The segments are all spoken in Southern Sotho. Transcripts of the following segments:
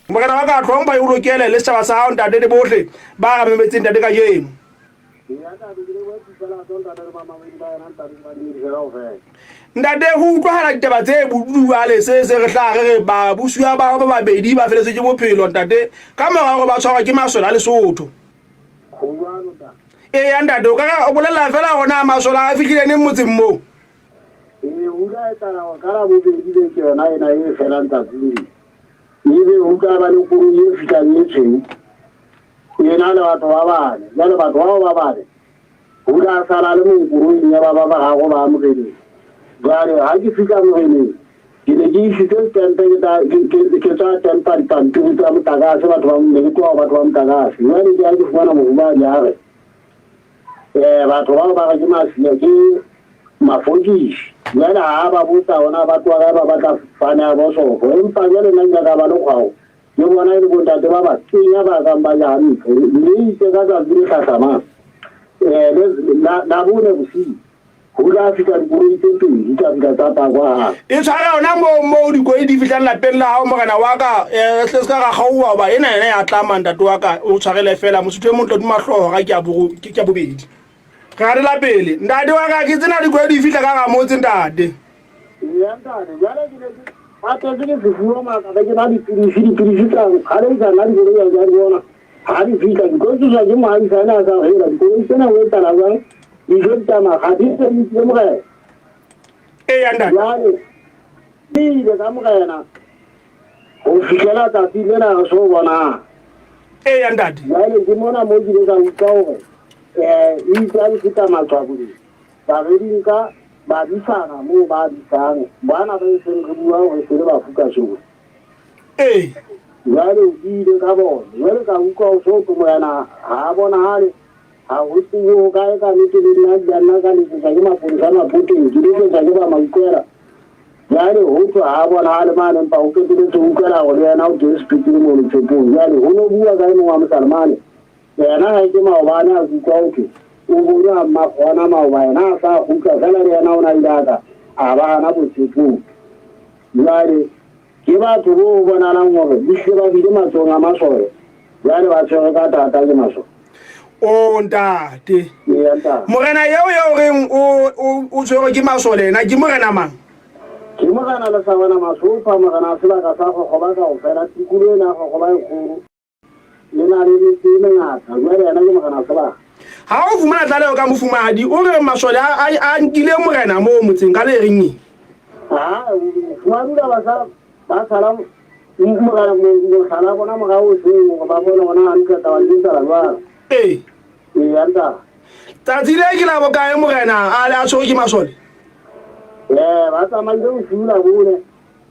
Morena wa ka, hlompha e o lokele le setjhaba sa hao, ntate, le bohle ba re memetseng, ntate, kajeno. Ntate, ho utlwahala ditaba tse bodutu jwale, se se re hlaha re re babusuwa ba ba babedi ba feletswe ke bophelo, ntate, ka mora hore ba tshwarwa ke masole a Lesotho. Eya, ntate, o ka re bolella fela hore na masole a fihlile neng motseng moo? Ee, ho ka etsahala hore ka Labobedi beke yona ena e felang tsatsing le, ebe ho ka ba le koloi e fihlang e tshweu e na le batho ba bane. Jwale batho bao ba bane ho tla sala le mong koloing ya ba ba bararo ba moreneng. Jwale ha ke fihla moreneng, ke ne ke isitse setempe ke tswa tempa dipampiri tsa motlakase, batho ba ne ke tloha ho batho ba motlakase. Jwale ke ha ke fumana mofumahadi a re, um batho bao ba re ke masia ke mafokisi. Jwale ha ba botsa ona ba tloha kae ba batla fane ya bosofo, empa jwale nna nka ka ba le kgwao ke bona e le bontate ba ba kenya ba kang ba ja hantle. Mme itse ka tsatsi le hlahlamang um la bone bosiu ho tla fihla dikoloi tse pedi tsa fihla tsa pakwa hape. E tshware yona moo moo dikoloi di fihlang lapeng la hao, morena wa ka. Um hle se ka ra kgaoha hoba ena yena ya tlama, ntate wa ka. O tshwarele fela mosotho e motle hodima hlooho ga ke ya bobedi. Re gatela pele, ntate wa ka. Ke tsena dikoloi di fihla ka ga motse, ntate. Eya ntate, jwale ke ne ke patetse ke sefuba maka be ke nwa dipidisi, dipidisi tsa nkgalefisa nna dikoloi ha ke a di bona. Ha di fihla ke tlo tsoswa ke moahisane a sa hela dikoloi tsena ho etsahala jwang dijo di tsamaya ga di se di tlile morena. Eya ntate. Jwale ke ile ka morena ho fihlela tsatsi lena re so bonang. Eya ntate. Jwale ke mona mo ke ile ka utlwa hore um itse ha di feta matshwabodi ba re di nka ba disana moo ba disang bana ba e seng re bua hore se le bafu ka jeno. Ee. Jwale ke ile ka bona, jwale ka utlwa ho so thwe morena ha a bonahale, ha ho tsejwe ho kae ka nnete le nna ke nna ka letsetswa ke mapolesa mapoteng, ke letsetswa ke ba mautlwela. Jwale ho thwe ha a bonahale mane empa ho qeteletse ho utlwela hore le yena o teng sepetlele mono Tshepong. Jwale ho no bua ka e mong wa mosalemane, yena ha ke maobane a kutlwa ho thwe o bonwe ha mmakgona maoba yena a sa kgutla fela le yena o na ile a ka a ba hana botshepong. Jwale ke batho bo ho bonalang hore di hlile ba bile matsohong a masole, jwale ba tshwerwe ka thata ke masole. O ntate. Eya ntate. Morena eo eo reng o o o tshwerwe ke masole ena ke morena mang? Ke morena Lesabana Masopha, morena wa sebaka sa Kgokgoba kaofela, tikoloho ena ya Kgokgoba e kgolo. Le na le metse e mengata, jwale yena ke morena sebaka. Ha o fumana tlaleho ka mofumahadi, o re masole a, a, a nkile morena moo motseng ka le reng eng? Ha, mofumahadi o ba sa ba sala morena mohlala bona morao o seng hore ba bone hore na hantle taba di etsahala jwang. Ee. Ee, ntate. Tsatsi le ke la bokae morena a le a tshwerwe ke masole? Ee, ba tsamaile bosiu la bone.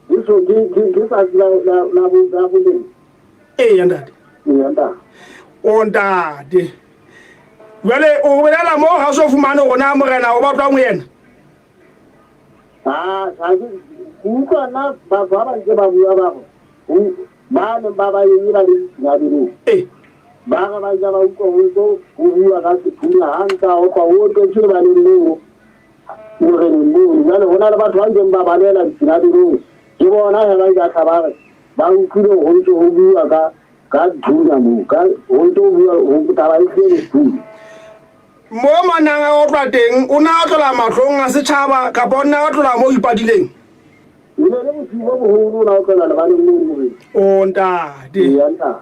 Ke so ke ke ke tsatsi la la la bo la bobedi. Eya ntate. Eya ntate. O ntate. Jwale o bolela moo ga so fumane gore na morena o batlwang ho yena? Ah, ga ke ke utlwa nna batho ba ba ntse ba bua ba re ba neng ba ba eme ba le ditshingabelong. Ee. Ba re ba ja ba utlwa ho ntse ho bua ka sethunya ha ntse a otlwa o otletse lebaleng mono moreneng mono. Jwale ho na le batho ba ntseng ba balehela ditshingabelong. Ke bona he ba ile a tla ba re ba utlwile ho ntse ho bua ka ka dithunya moo ka ho ntse ho bua ho taba e tlile le sethunya. Mo manang a otlwa teng, o ne a tlola mahlong a setjhaba kapa o ne a tlola mo ipatileng? E ne le bosiu bo boholo o ne a otlela lebaleng mono morena. O ntate. Eya ntate.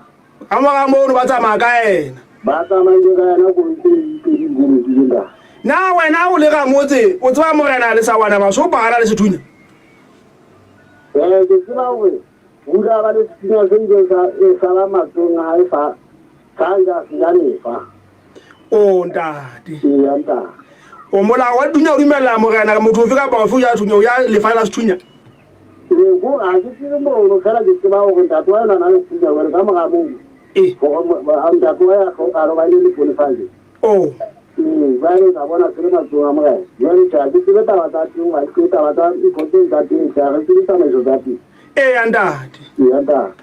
Ka mora mono ba tsamaya ka yena. Ba tsamaile ka yena koloi tse pedi di lokile ntate. Na wena o le ramotse o tseba morena Lesawana Masopa a na le sethunya? Ee, ke tseba hore ho ile ha ba le sethunya se ileng sa e sala matsohong a hae fa sa ile a se ja lefa. O ntate. Eya ntate. O molao wa dithunya o dumella morena motho ofe kapa ofe o ja thunya o ja lefa la sethunya? Ee, ko ha ke tsebe mono fela ke tseba hore ntate wa yona na le sethunya jwale ka mora moo Ee. hore ntate wa ya hlokahale ba ile lepolesa je. O. Ee, jwale ka bona se le matsohong a morena. Jwale tjhe, ha ke tsebe taba tsa teng, ha ke tsebe taba tsa ntho tseo tsa teng, tjhe, ha re tsebe tsamaiso tsa teng. Eya ntate. Eya ntate.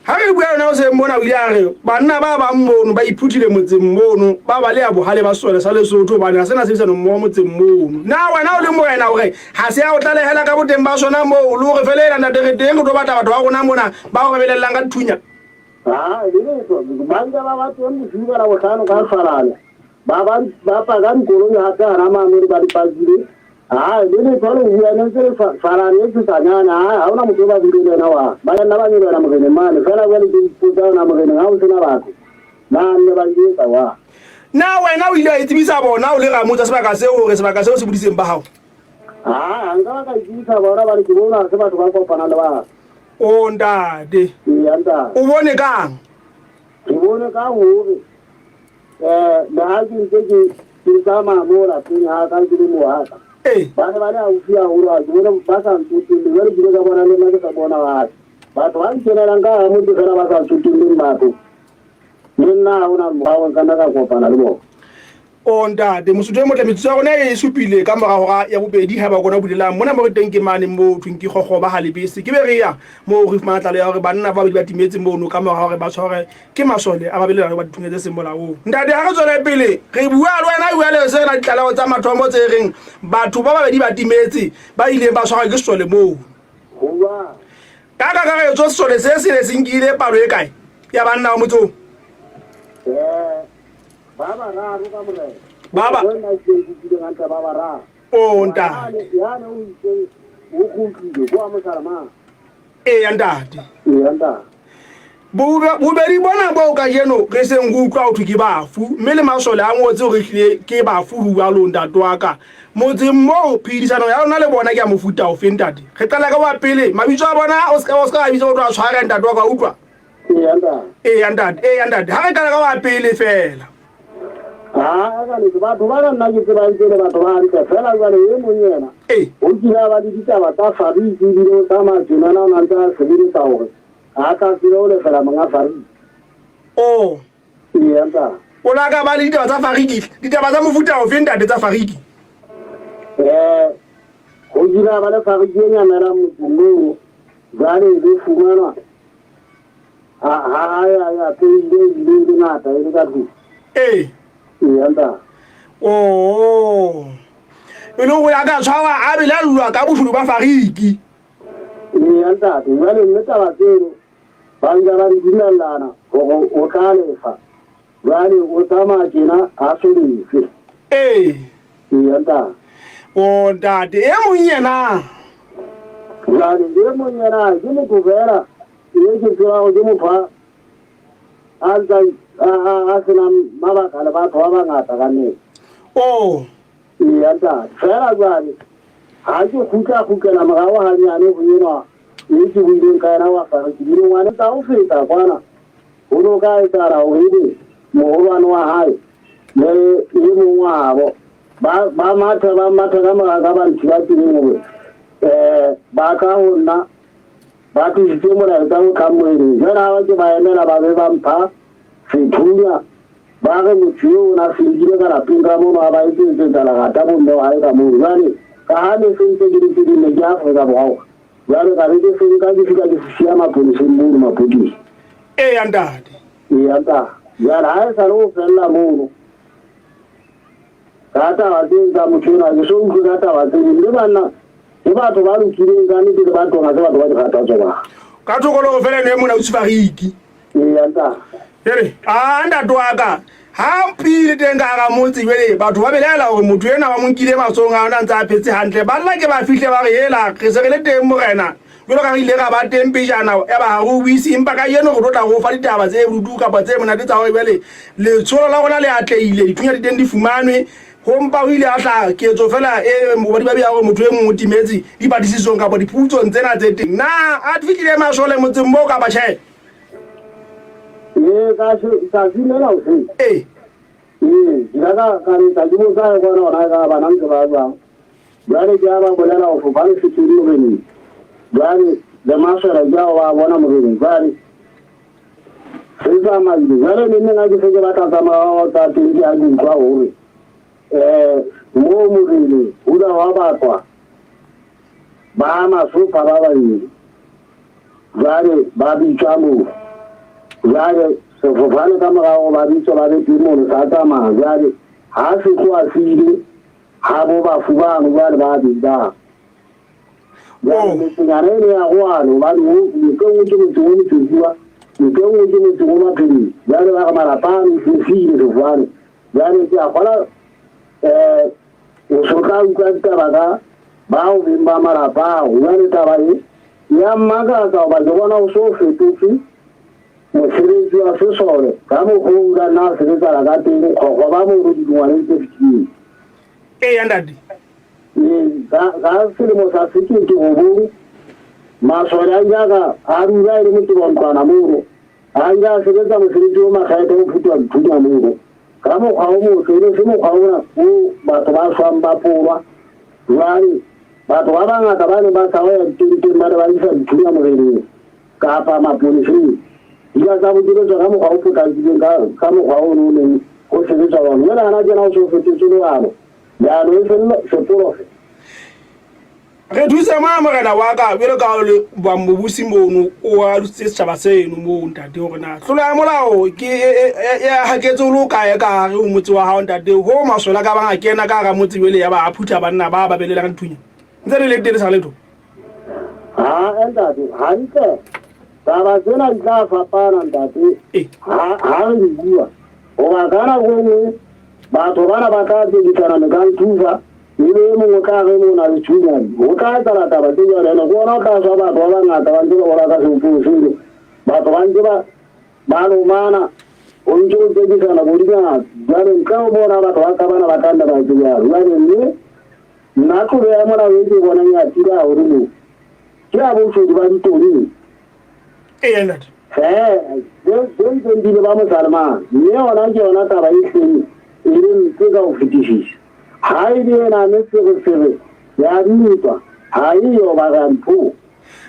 Ha re bua yona hoseng mona o ile a re banna ba bang mono ba iphuthile motseng mono ba baleha bohale ba sesole sa Lesotho hobane ha se na tshebedisano mmoho motseng mono. Na wena o le morena o re ha se a o tlalehela ka boteng ba sona moo le hore fela ena ntate re teng re tlo batla batho ba rona mona ba o re belellang ka dithunya? Ha, le letho. Ba ile ba ba teng bosiu ka Labohlano ka shwalane. Ba ba ba paka dikoloi hape hana mane ba di pakile. Ha, le letho le bua ne ntse le shwalane e tshosanyana. Ha, ha hona motho o ba buile le yena wa. Ba nna ba nyolohela moreneng mane. Feela jwale ke ipotsa hore na moreneng ha ho sena batho. Na nne ba etsa wa. Na wena o ile wa itsebisa bona o le ramotsa sebaka seo hore sebaka seo se bodiseng ba hao? Ha, nka ba ka itsebisa bona ba re ke bona ha se batho ba kopanang le batho. O ntate. Eya ntate. O bone kang? Ke bone ka hore um le ha ke ntse ke ke tsamaya mo lapeng ha ka ke le mo haka. Ee. Ba ne ba le haufi haholo ha ke bone ba sa ntsotelle jwale ke ile ka bona le nna ke sa bona batho. Batho ba nkenelang ka hara motse fela ba sa tsotelleng batho. Le nna ha hona mokgwa nka nna ka kopana le bona. O ntate, Mosotho e motle, metsotso ya rona e supile ka mora hora ya bobedi ha ba kona bulelang mona mo re teng ke mane mo thweng ke kgokgoba ha lebese. Ke be re ya moo re fumana tlalo ya hore banna ba babedi ba timetse mono ka mora hore ba tshwarwe ke masole a babelelwa ba dithunya tse seng molaong. Ntate, ha re tswele pele re bua le wena jwale se re na ditlaleho tsa mathomo tse reng batho ba babedi ba timetse ba ileng ba tshwarwa ke sesole moo. Ka kakaretso sesole se se ne se nkile palo e kae ya banna ba motse oo? Ba bararo ka morena. Ba ba. Nna ke utlwile hantle ba bararo. O ntate. Yane o itse o kgutlile ko a mosalama. Eya ntate. Eya ntate. Bobedi bona boo kajeno re seng re utlwa ho thwe ke bafu mme le masole a ngotse hore ehlile ke bafu ho jwalo ntate wa ka. Motseng moo phedisano ya lona le bona ke ya mofuta ofe ntate? Re qala ka wa pele mabitso a bona o se ka wa bitsa o tlo a tshwara ntate wa ka utlwa. Eya ntate. Eya ntate, eya ntate. Ha re qala ka wa pele fela. Ha ka nnete batho bana nna ke tsebang tsele batho ba hantle fela jwale e mong yena. Ee. O kile a ba le ditaba tsa fariki ebile o tsamaya tjenana o na ntse a sebeletsa hore a tla tsebe ho lefela monga fariki. Oh. Eya ntate. O la ka ba le ditaba tsa fariki. Ditaba tsa mofuta ofe ntate tsa fariki? Eh ho kile a ba le fariki e nyamelang motseng moo jwale e be fumanwa Ha ha ya ya peile ebile e le ngata e le ka tlung. Ee. Eya ntate. Oo. E le gore a ka tshwarwa a belaellwa ka boshodu ba fariki. Eya ntate, jwale mme taba tseno ba nka ba di dumellana hore o tla lefa. Jwale o tsamaya tjena a so lefe. Ee. Eya ntate. O ntate, e mong yena. Jwale e mong yena ke motho fela e ke tseba gore ke motho a a ntsa a senang mabaka le batho ba bangata ka nnete. O. Eya ntate, fela jwale ha ke kgutla kgutlela morago hanyane go enwa e ke buileng ka yena wa fariki dilengwane tsa go feta kwana go no ka etsahala gore ebe mogolwane wa hae le e mong wabo ba ba matha ba matha ka mora ka ba nthiba tseleng gore um ba tla go nna ba tlisitse molaetsa o tlang moeding. Jwale ha ba ke ba emela ba be ba mpha sethunya, ba re motho eo o na se nkile ka lapeng ka mono a ba etsetsetsa lerata bomme wa hae ka mono. Jwale ka ha ne se ntse ke le tseleng ne ke Afrika Borwa, jwale ka be ke se nka ke fihla ke se siya mapoleseng mono mapodisa. Eya ntate. Eya ntate. Jwale ha e sa le ho fella mono Ka taba tse tsa motho enwa ke so utlwe ka taba tse ding. Le banna ke batho ba lokileng ka nnete le batho ga se batho ba dikgathatso ba. Ka tokologo fela ene mona o tshifariki. Eya ntate. Ere a ntate wa ka ha mpile teng ka hara motse jwale batho ba belaela hore motho enwa ba mo nkile matsohong a ona ntse a phetse hantle ba nna ke ba fihle ba re hela re se re le teng morena jwalo ka re ile ra ba teng pejana ya ba ha re o buise empa kajeno re tlo tla go fa ditaba tse bodutu kapa tse monate tsa gore jwale letsholo la rona le atlehile dithunya di teng di fumanwe go mpa ho ile a hlaha ketso fela e bobadi ba beya gore motho e mongwe o timetse dipatlisisong kapa diphuputsong tsena tse teng na a fihlile masole motseng moo kapa tjhe? Ee, ka tsatsi lena hoseng. Ee. Ee, ke ka ka letsa ke botsa bona hore ka bana ntse ba jwang. Jwale ke a ba bolela ho fofa le sephiri moreneng. Jwale le masole ke ao ba bona moreneng. Jwale se tsamaile. Jwale ne neng ha ke se ke batla tsamaya tsa teng ke a ke utlwa hore moo moreneng ho la wa batlwa ba masofa ba babedi. Jwale ba bitswa moo. Jwale sefofane ka morago ba bitswa ba be teng mono sa tsamaya. Jwale ha se tloha se ile ha bo bafu bano jwale ba bitsang. Jwale Oh. metsenyana eno ya goano hobane motse o ke motse o motsetsiwa. Ntho e nngwe ke motseng o Mapheleng. Jwale ba re malapa a ne se siile sefofane. Jwale ke a kgola um o so tla utlwa ditaba ka bao beng ba malapa ao. Jwale taba e ya mmakatsa hoba ke bona o so fetotse mosebetsi wa sesole ka mokgwa o ka nna a sebetsana ka teng kgokgo ba mono dingwaneng tse fetileng. Eya ntate. Ee, ka selemo sa 19, masole a ile a ka a dula e le motebontlwana mono. A ile a sebetsa mosebetsi o makgethe o phutwa dithunya mono. Ka mokgwa o motle, e ne se mokgwa ona o batho ba shwang ba polwa. Jwale, batho ba bangata ba neng ba tshaba ya ditenteng ba ne ba isa dithunya moreneng kapa mapoleseng. Di ka tsa bokeletswa ka mokgwa o potlakileng ka mokgwa o o neng o sebetswa ona. Jwale hana tjena o se o fetotse leano. Leano e seng sepolofe. Re thuse ma morena wa ka bjalo ka o le ba mobusi mono o alositse setšhaba seno moo ntate gore na tlolo ya molao ke e haketse o le o kae ka gare o motse wa gago ntate go masole a ka bang a kena ka gara motse jele ya ba a phutha banna ba ba belelang dithunya ntse le le teng le sa letho. Ha ntate hantle taba tsena di tla fapana ntate ha re di bua goba ka nako e nngwe batho bana ba tla tsekisana mekanthufa ebe e mongwe ka ge mo na le thunyane go tla etsala taba tse jalo ene ke ona o tla swa batho ba bangata ba ntse ba bola ka seopong sele batho ba ntse ba lomana go ntse go tsekisana bo dingata jale ntle go bona batho ba qabana ba tla nna ba etse jalo jale mme nna tlolo ya molao e ke bonang ya tira haholo moo ke ya boshodu ba ditoneng. Ee, ntate. Ee, tse ntseng di le ba mosalemane mme yona ke yona taba e hleng e le mpe ka ho fetisisa. Ha e le ena meferefere ya dintwa ha e yo ba re a diphofa.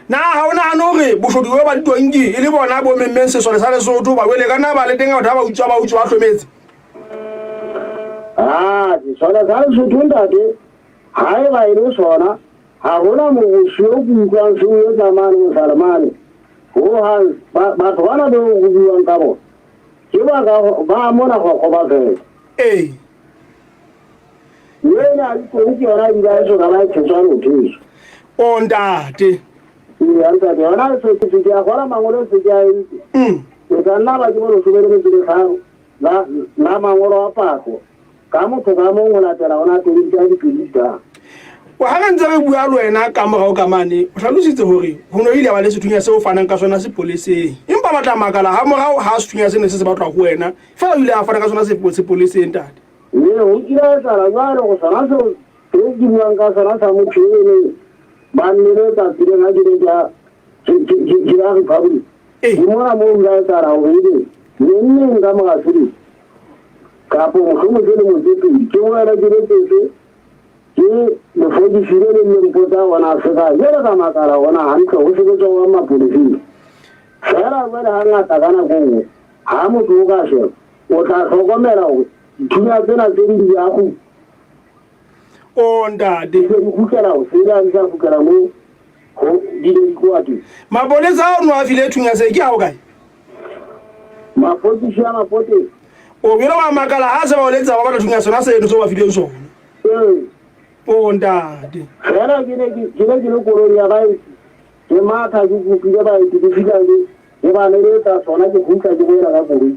Na ha o nahane hore boshodu bo ba ditonki e le bona bo memmeng sesole sa Lesotho ba wele ka na ba le teng batho ba ba utswa ba utswa ba hlometse? Ah, sesole sa Lesotho ntate, haeba e le sona, ha hona morusu o ke utlwang se o etsa mane Mosalemane. Hohang batho bana be go buang ka bona ke ba ka ba mona go goba fela. Ee. Yena ke yona ebile a eso ka ba e tshetswa lotho. O ntate. Ee, ntate, yona e se ke a gola mangolo se ke a entse. Ke ka nna ba ke bo lesome le metso metlhano la mangolo a pako ka motho ka mong go latela ona teng ka dipedi tsa. Ha re ntse re bua le wena ka morao ka mane, o hlalositse hore ho no ile ba le sethunya seo fanang ka sona sepoleseng. Empa ba tla makala ha morao ha sethunya sene se se batlwa ho wena, fela o ile a fana ka sona sepoleseng ntate. Ee, ho kile ha etsahala jwalo go sona seo se ke buang ka sona sa motho e neng ba nneletsa tseleng ha ke ne ke ya Republic. Ke mona moo o ile ha etsahala hore ebe neng neng ka mora selemo kapo mohlomong selemo tse pedi ke boele ke letsetse ke lefokisi le leng le mpotsa gona se kae. Jwale ka makala gona hantle ho sebetswa jwang mapoleseng. Feela jwale hangata ka nako e nngwe ha motho o ka sheba o tla hlokomela hore dithunya tsena tse ding di a kgutla. O ntate. Di se di kgutlela ho sele ha di sa kgutlela moo ho di ne di tloha teng. Mapolesa ao no a file thunya se ke ao kae? Mapotisi a mapoteng. O bile wa makala ha se ba o letsa ba batla thunya sona seno se o ba fileng sona. Ee. O ntate. Fela ke ne ke ne ke le koloi ya baeti. Ke matha ke kopile baeti ke fihla ke ke ba neletsa sona ke kgutla ke boela ka koloi.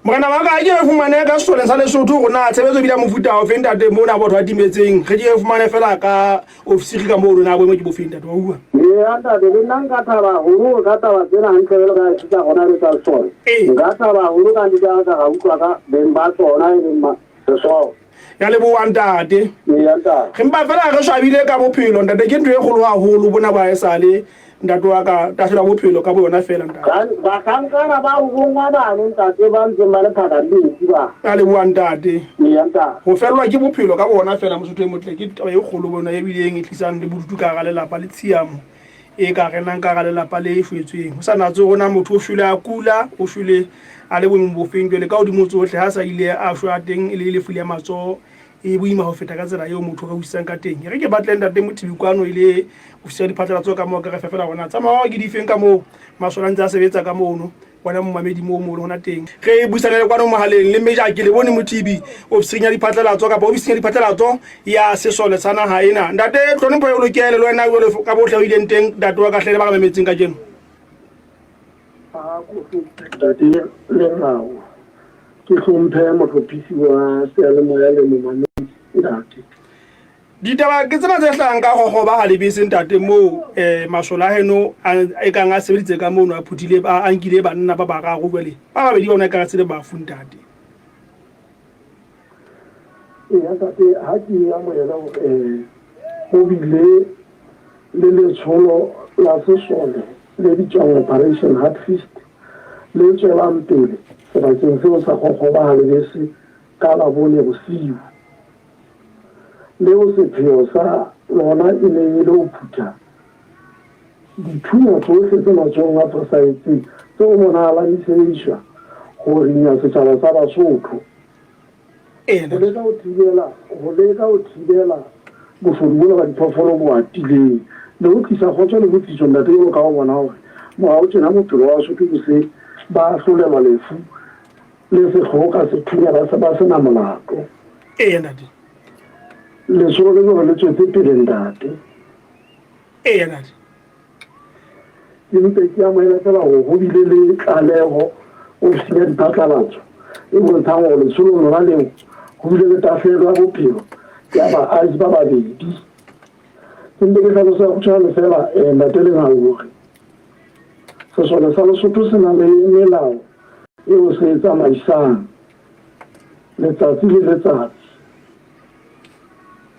Morena wa ka, ke re fumane ka sesoleng sa Lesotho hore na tshebetso ebile mofuta ofe ntate mona batho ba timetseng. Re ke re fumane fela ka ofisiri ka moo lona boemo ke bofeng ntate wa bua. Ee ntate, le nna nka thaba haholo hore ka taba tsena hantle jwalo ka se tsa rona le tsa sesole. Nka thaba haholo ka nnete ha ka ra utlwa ka beng ba tsona e leng sesole. Ya leboha ntate. Eya ntate. Re mpa fela re swabile ka bophelo ntate, ke ntho e kgolo haholo bona ba esale ntate wa ka tahlelo ya bophelo ka boyona fela ntate. Bahlankana ba robong bano ntate ba ntseng ba le phaka le metsi ba. Ya leboha ntate. Eya ntate. Ho fellwa ke bophelo ka bona fela Mosotho e motle ke taba e kgolo bona e bileng e tlisang le bodutu ka hara lelapa le tshiamo e ka renang ka hara lelapa le shwetsweng. Ho sa natse hore na motho o shwele a kula, o shwele a le boemong bofeng. Jwale ka hodimo tsohle ha sa ile a shwa teng e le lefu le matsoho e boima ho feta ka tsela eo motho o ka utlwisisang ka teng. E re ke batle ntate Mothibi kwano e le ofisi ya diphatlalatso ka moo ka re fe fela hore na tsa morao ke difeng ka moo masole a ntse a sebetsa ka mono. Bona momamedi moo mo hona teng. Re buisane le kwano mohaleng le Major ke le bone Mothibi ofising ya diphatlalatso kapa ofising ya diphatlalatso ya sesole sa naha ena. Ntate tlhompho e o lokele le wena jwalo ka bohle o ileng teng ntate wa ka hle le ba re memetseng kajeno. Ntate Lengau, ke hlomphe mohlophisi wa seyalemoya le momamedi ntate. Ditaba ke tsena tse hlahang ka gogoba ga lebese ntate moo um masole a heno e kang a sebeditse ka mono a phuthile a nkile banna ba bararo jwale ba babedi ba ona e ka se le bafu ntate. Eya ntate, ha ke amohela hore ho bile le letsholo la sesole le bitswang Operation Hard Fist le tswelang pele sebakeng seo sa Gogoba ha lebese ka Labone bosiu. Leo sepheo sa lona e neng e le ho phutha dithunya tsohle tse matsohong a fosahetseng tse ho bonahalang di sebediswa ho rinya setjhaba sa Basotho. Ho leka ho thibela ho leka ho thibela boshodu bona ba diphoofolo bo atileng le ho tlisa kgotso le botsitso ntate jwalo ka ho bona hore morao tjena bophelo ba Basotho bo se ba ahlolelwa lefu le sehloho ka sethunya ba se ba se na molato. Eya ntate. Letsholo le jwalo le tswetse pele ntate. Eya ntate. Ke mpe ke amohele fela hore ho bile le tlaleho ofising ya diphatlalatso e bontshang hore letsholong lona leo ho bile le tahlehelo ya bophelo ya baahi ba babedi. Ke mpe ke hlalosa kgutshwane fela eh, ntate Lengau hore sesole sa Lesotho se na le melao eo se e tsamaisang letsatsi le letsatsi.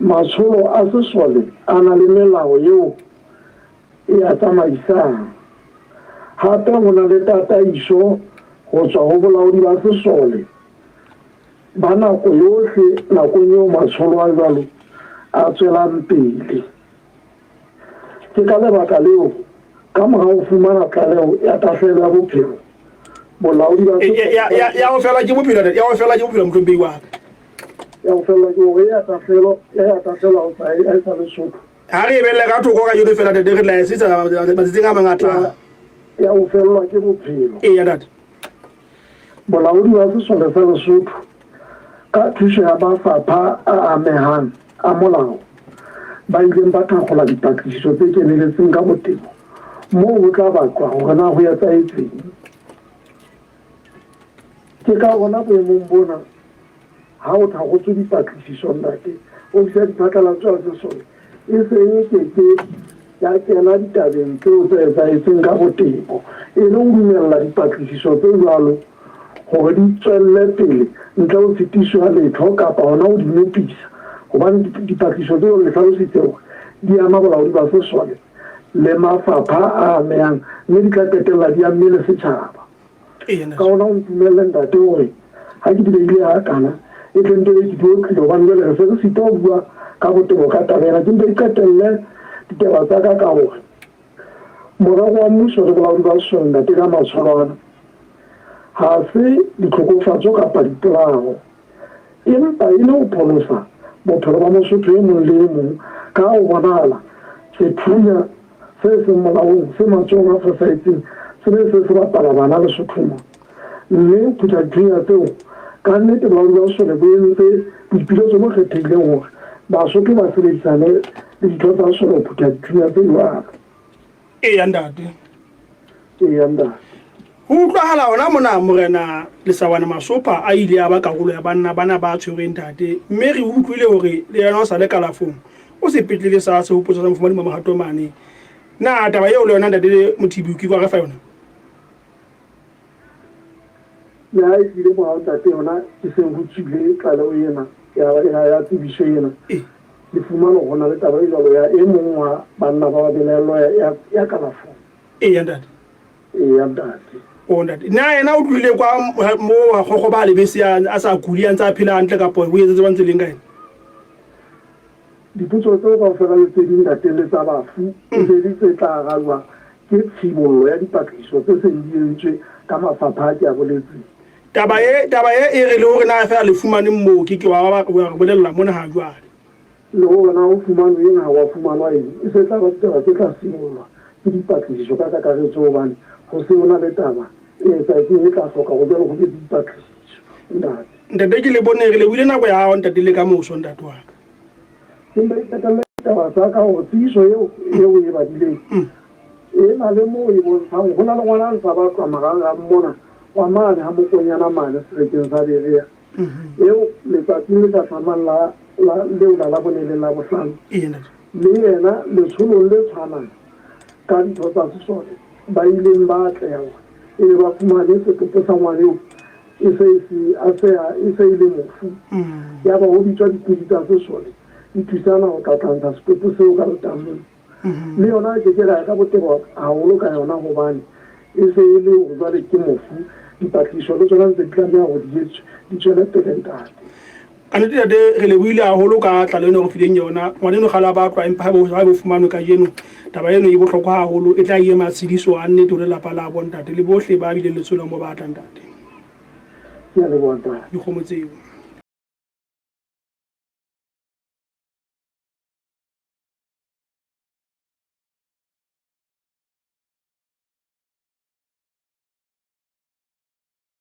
Matsholo a sesole a na le melao eo e a tsamaisang. Hape ho na le tataiso ho tswa ho bolaodi ba sesole ba nako yohle nakong eo matsholo a jwalo a tswelang pele. Ke ka lebaka leo, ka mora ho fumana tlaleho ya tahlehelo ya bophelo, bolaodi ba ya ya ho fela ke bophelo ya ho fela ke bophelo motlompehi wa ka. Ya ho fellwa ke hore ya tahlehelo ya tahlehelo ha o sa ha e sa Lesotho. Ha re e belle ka thoko ka jeno fela ntate re tla e setsa matsatsing a mang a tlang. Ya ho fellwa ke bophelo. Eya ntate. Bolaodi ba Sesole sa Lesotho ka thuso ya mafapha a amehang a molao ba ileng ba thakgola dipatlisiso tse keneletseng ka botebo moo ho tla batlwa hore na ho etsahetseng. Ke ka hona boemong bona ha ho thakgotswe dipatlisiso ntate, ofisi ya diphatlalatso ya sesole e seng e ke ke ya kena ditabeng tseo tse etsahetseng ka botebo e le ho dumella dipatlisiso tse jwalo hore di tswelle pele ntle ho tshitiso ya letho kapa hona ho di nyopisa hobane dipatlisiso tse jwalo le hlalositse hore di ama bolaodi ba sesole le mafapha a amehang mme di tla qetella di amme le setjhaba. Ka hona o ntumelle ntate hore ha ke di behile hakana e tle nte be ke di otlile hobane jwale re se re sitwa ho bua ka botebo ka taba ena. Ke mpe ke qetelle ditaba tsa ka ka hore morero wa mmuso le bolaodi ba sesole ntate ka matsholo ana ha se ditlhokofatso kapa dipolao empa e le ho pholosa bophelo ba Mosotho e mong le e mong ka ho bonahala sethunya se seng molaong se matsohong a fosahetseng se be se se bapala bana Lesotho mona. Mme ho phutha dithunya tseo, ka nnete bolaodi ba sesole bo entse boipiletso bo kgethehileng hore Basotho ba sebedisane le ditho tsa sesole ho phutha dithunya tse jwalo. Eya ntate. Eya ntate. Ho utlwahala hona mona Morena Lesawana Masopha a ile a ba karolo ya banna bana ba tshwerweng ntate, mme re utlwile hore le yena o sa le kalafong, o sepetlele sa Sehopotso sa Mofumadi Mamohato mane. Na taba eo le yona ntate Mothibi o ke wa re fa yona? Le ha e tlile morao ntate yona ke seng ho tswile tlaleho ena ya ya ya tsebiso ena. Ke fumane hore ho na le taba e jwalo ya e mong wa banna ba ba belaellwa ya ya ya kalafong. Eya ntate. Eya ntate. O ntate. Na yena o tlohile kwa mo Kgogo ba lebese a sa kuli a ntse a phela hantle kapa o etsetse ba ntse leng ka yena? Dipotso tseo kaofela le tse ding ntate le tsa bafu e se le tse tla arajwa ke tshibollo ya dipatlisiso tse seng di entswe ka mafapha a ke a boletseng. Taba e taba e e re le hore na feela le fumaneng moo ke ke wa wa re bolella mona ha jwale. Le hore na ho fumanwe eng ha wa fumanwa eng e se tla ba ditaba tse tla sibollwa ke dipatlisiso ka kakaretso hobane ho se ho na le taba e etsahetseng e tla hloka hore jwale ho be le dipatlisiso ntate. Ntate ke le bone re lebohile nako ya hao ntate le ka moso ntate wa ka. Ke mpe ke qetelle ditaba tsa ka hore tsebiso eo eo o e badileng. E na le moo e bontshang ho na le ngwana a ntsa batlwa marangrang mona wa mane ha Mokonyana mane serekeng sa Berea. Eo letsatsing le hlahlamang la la leo la Labone le Labohlano le yena letsholong le tshwanang ka ditho tsa sesole ba ileng ba atleha hore ebe ba fumane setopo sa ngwana eo e se e se a se a e se e le mofu. Yaba ho bitswa dipodi tsa sesole di thusana ho tla tla ntsha setopo seo ka letamong. Le yona re ke ke ra ya ka botebo haholo ka yona hobane e se e le hore jwale ke mofu, dipatlisiso le tsona ntse di tlameha hore di etswe, di tswele pele ntate. Ka nnete ntate re lebohile haholo ka tlalo eno re fileng yona. Ngwaneno kgale a batlwa empa ha bo fumanwe kajeno. Taba eno e bohlokwa haholo e tla e matshediso a nnete ho lelapa la bo ntate le bohle ba bileng letsholong mo batla ntate. Ke a leboha ntate. Dikgomo tseo.